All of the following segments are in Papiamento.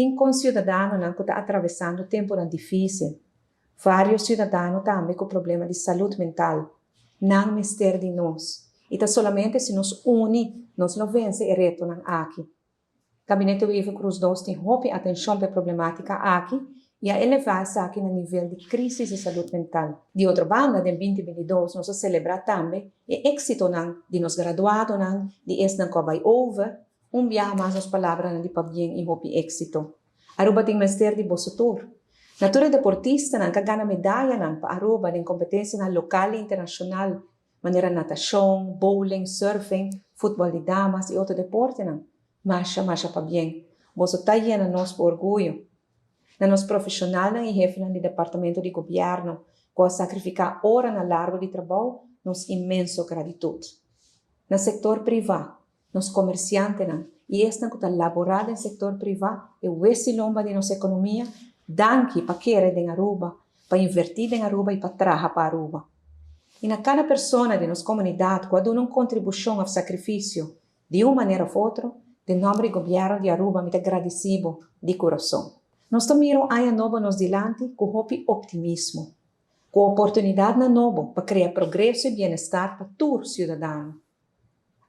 Tin conciudadanonan cu ta atravesando temponan dificil. Varios ciudadano tambe cu problema di salud mental. Nan mester di nos. Y ta solamente si nos uni, nos lo vence e retonan aki. Gabinete Wever-Croes 2 tin hopi atencion pa e problematica aki y a eleva esaki na nivel di crisis di salud mental. Di otro banda, den 2022 nos a celebra tambe e exitonan di nos graduadonan, di esnan cu a bay over, un biaha mas nos palabranan di pabien y hopi exito. Aruba tin mester di boso tur. Na tur e deportistanan cu a gana medayanan pa Aruba den competencianan local y internacional, manera natacion, bowling, surfing, futbol di damas y otro deportenan. Masha, masha pabien. Boso ta yena nos cu orguyo. Na nos profesionalnan y hefenan di departamento di gobierno cu a sacrifica oranan largo di trabou, nos inmenso gratitud. Na sector priva, nos comerciantenan y esnan cu ta labora den sector priva, e wes'i lomba di nos economia, danki pa kere den Aruba, pa inverti den Aruba y pa traha pa Aruba. Y na cada persona di nos comunidad cu a duna un contribucion of sacrificio di un manera of otro, den nomber di Gobierno di Aruba mi ta gradici bo di curason. Nos ta mira un aña nobo nos dilanti cu hopi optimismo, cu oportunidadnan nobo pa crea progreso y bienestar pa tur ciudadano,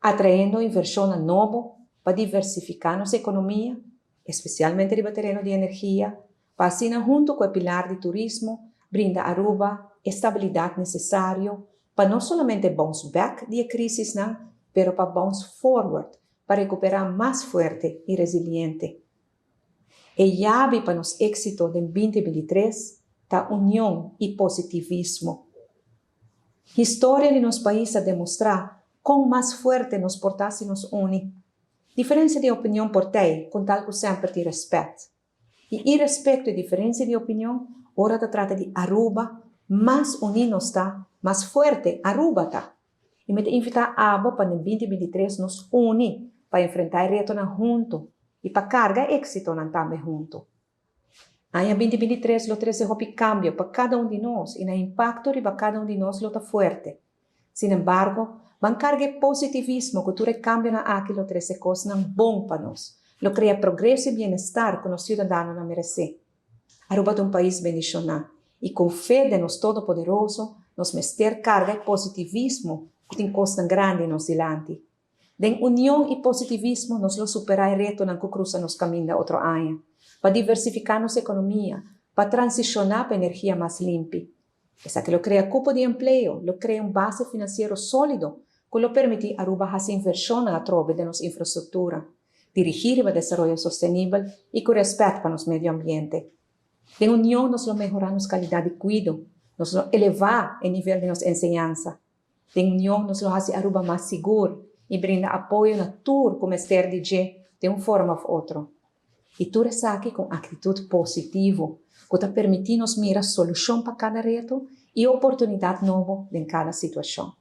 atraendo inversionnan nobo pa diversifica nos economia, especialmente riba tereno di energia, pa asina hunto cu e pilar di turismo brinda Aruba e stabilidad necesario pa no solamente bounce back di e crisisnan, pero pa bounce forward, pa recupera mas fuerte y resiliente. E yabi pa nos exito den 2023 ta union y positivismo. Historia di nos pais a demostra con mas fuerte nos por ta si nos uni. Diferencia di opinion por t'ey, con tal cu semper tin respet. Y irespecto e diferencia di opinion, ora ta trata di Aruba, mas uni nos ta, mas fuerte Aruba ta. Y mi ta invita abo pa den 2023 nos uni pa enfrenta e retonan hunto y pa carga exitonan tambe hunto. Aña 2023 lo trece hopi cambio pa cada un di nos y nan impacto riba cada un di nos lo ta fuerte. Sin embargo, ban carga e positivismo cu tur e cambionan aki lo trece cosnan bon pa nos, lo crea progreso y bienestar cu nos ciudadanonan merece. Aruba ta un pais bendiciona y cu fe den nos Todopoderoso nos mester carga e positivismo cu tin cosnan grandi nos dilanti. Den union y positivismo nos lo supera e retonan cu crusa nos caminda otro aña, pa diversifica nos economia, pa transiciona pa energia mas limpi. Esaki lo crea cupo di empleo, lo crea un base financiero solido cu lo permiti Aruba haci inversionnan atrobe den nos infrastructura, dirigi riba desaroyo sostenibel y cu respet pa nos medio ambiente. Den union nos lo mehora nos calidad di cuido, nos lo eleva e nivel di nos enseñansa. Den union nos lo haci Aruba mas sigur y brinda apoyo na tur cu mester di dje den un forma of otro. Y tur esaki cu actitud positivo, cu ta permiti nos mira solucion pa cada reto y oportunidad nobo den cada situacion.